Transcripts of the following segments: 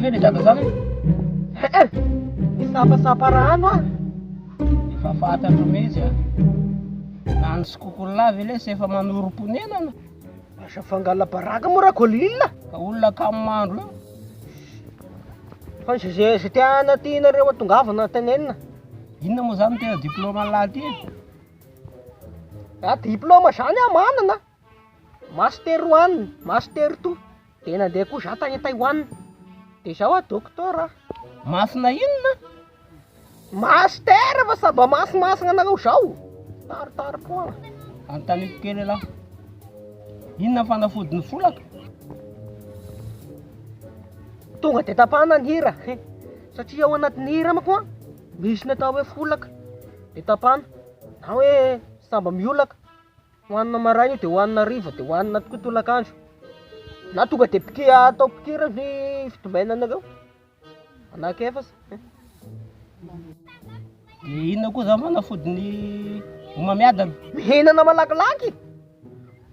ve le dada zany? Eh, Nisapasapa rano ah. Efa fantatro mihitsy ah. Na ny sokokolahy ve lesy efa manorim-ponenana? Asa fangala baraka moa Rakolila. Ka olona kamo mandro io. Fa zay zay tiana tianareo atongavana tenenina. Inona moa zany tena diplôme an'lahy ty? Ah, diplôme zany aho manana. Master one, master two. De nandeha koa za tany Taïwan. De zao aho docteur. Masina inona? Master fa saba masimasina anareo zao. Tarotaro-poana. Anontaniko kely ialahy. Inona ny fanafodin'ny folaka? Tonga de tapahana ny hira. Satria ao anatin'ny hira manko an, misy ny atao hoe folaka. De tapahana. Na hoe samba miolaka. Hohanina maraina io de hohanina hariva de hohanina tokoa tolakandro. Na tonga de piki- atao pikira ny fitombenanareo. Anankiefatra. De inona koa zany fanafodin'ny homamiadana? Mihinana malakilaky.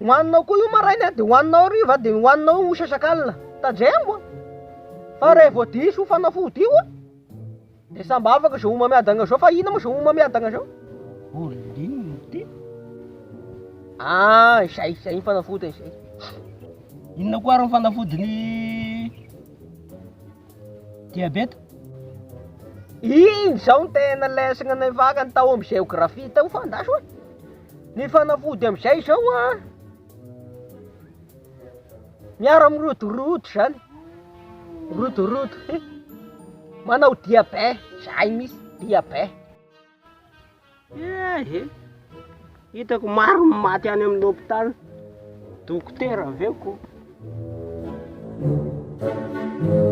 Hohaninao koa io maraina de hohaninao hariva de hohaninao io sasakalina. Tandremo a. Fa raha vao diso io fanafody io a, de samby afaka zao homamiadana zao fa inona moa zao homamiadana zao? Olona inona ty? Ah, izay, izay ny fanafodiny izay. Inona koa ary ny fanafodin'ny diabeta? Iny zao no tena lesona navakany tao amin'ny géographie tao fa andraso e. Ny fanafody amin'izay zao a, miara-mirodorodo zany, mirodorodo, manao diabet, zay mihitsy, diabet. Ehe, hitako maro ny maty any amin'ny hopitaly, dokotera ve ko?